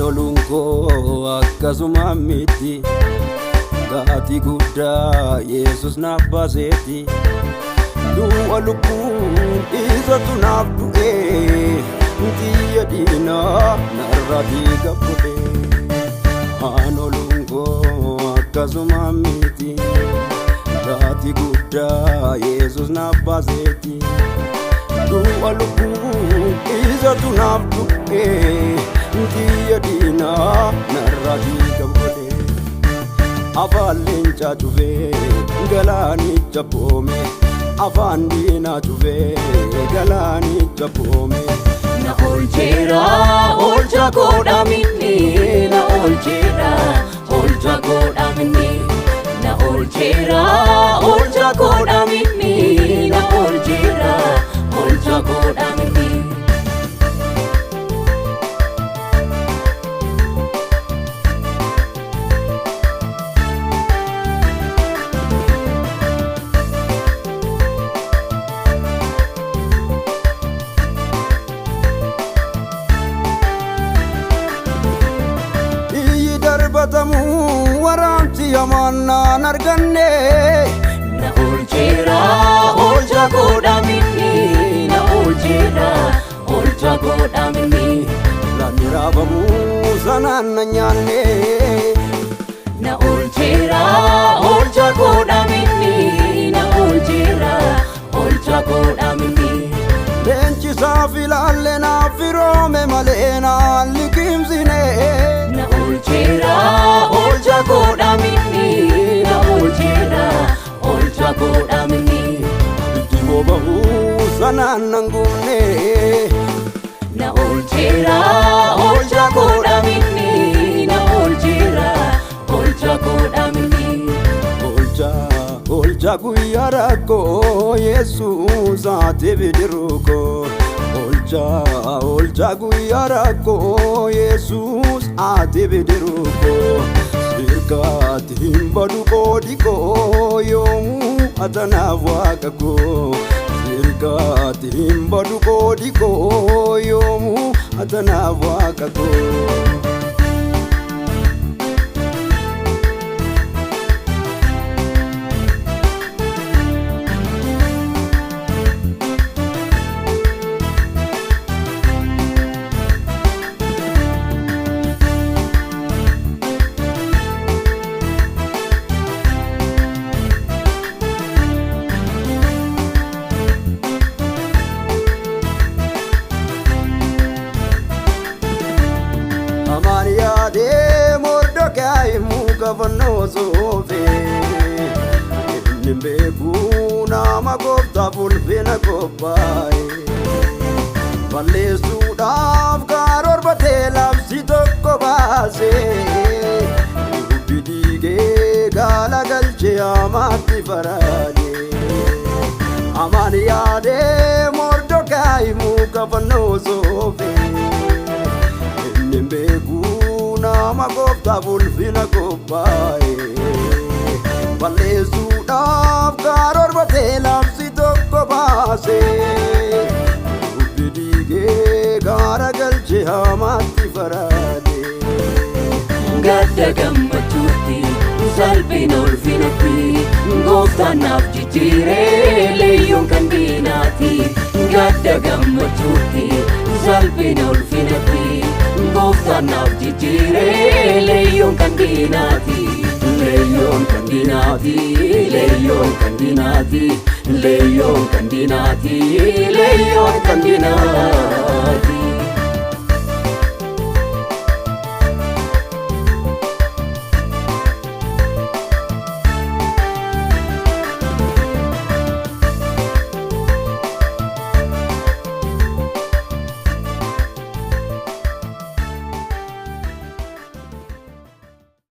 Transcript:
Oluun koo akkasuma miti, gatii guddaa Yesus naaf baaseeti. Du'a lubbuun isatu naaf du'ee, xiyya diinaa narraa diiga godhe. Ani oluun koo akkasuma miti, gatii guddaa Yesus naaf baaseeti. Du'a lubbuun isatu naaf du'ee, xiyya diinaa narraa diiga godhe. Afaan leencaa cufee galaanicha boome, afaan diinaa cufee galaanicha boome. Na oolcheera, oolcha godhaminni, na oolcheera, oolcha godhaminni, na oolcheera, oolcha godhaminni, na oolcheera, oolcha godhaminni. Iyyi darbatamuu waraansi hamaan naan arganne. Na oolcheera, oolcha godhaminni, na oolcheera, oolcha godhaminni. Laanni raafamuu sanaan na nyaanne. Na oolcheera, oolcha godhaminni, na oolcheera, oolcha godhaminni. Leenci isaaf ilaalle naaf firoome malee naan liqimsine. Na oolcheera, oolcha godhaminni, na oolcheera, oolcha godhaminni. Ibiddi boba'uu sanaan nan gubne. Na oolcheera, oolcha godhaminni, na oolcheera, oolcha godhaminni. Oolchaa, oolchaa guyyaa rakkoo, Yesuus ati bidiruu koo. Oolchaa, oolchaa guyyaa rakkoo, Yesuus ati bidiruu koo. Sirkaatti hin badu qoodi koo, yoomuu atanaaf waaqa koo. Sirkaatti hin badu qoodi koo, yoomuu atanaaf waaqa koo. Amaan yaadee Mordokaayi muka fannoo soofee, inni hin beeku nama gooftaaf ulfina qophaa'e. Balleessuudhaaf karoorfatee labsi tokko baasee, dubbi diigee gaala galchee hamaatti faraade. Amaan yaadee Mordokaayi muka fannoo soofee, inni hin beeku nama gooftaaf ulfina qophaa'e. Balleessuudhaaf karoorfatee labsi tokko baasee, dubbi diigee gaara galchee hamaatti faraade. Gadda gammachuutti, salphina ulfinatti, gooftaan naaf jijjiiree leeyyoon kan diinaati. Gadda gammachuutti, salphina ulfinatti, gooftaan naaf jijjiiree leeyyoon kan diinaati. Leeyyoon kan diinaati, leeyyoon kan diinaati, leeyyoon kan diinaati, leeyyoon kan diinaati.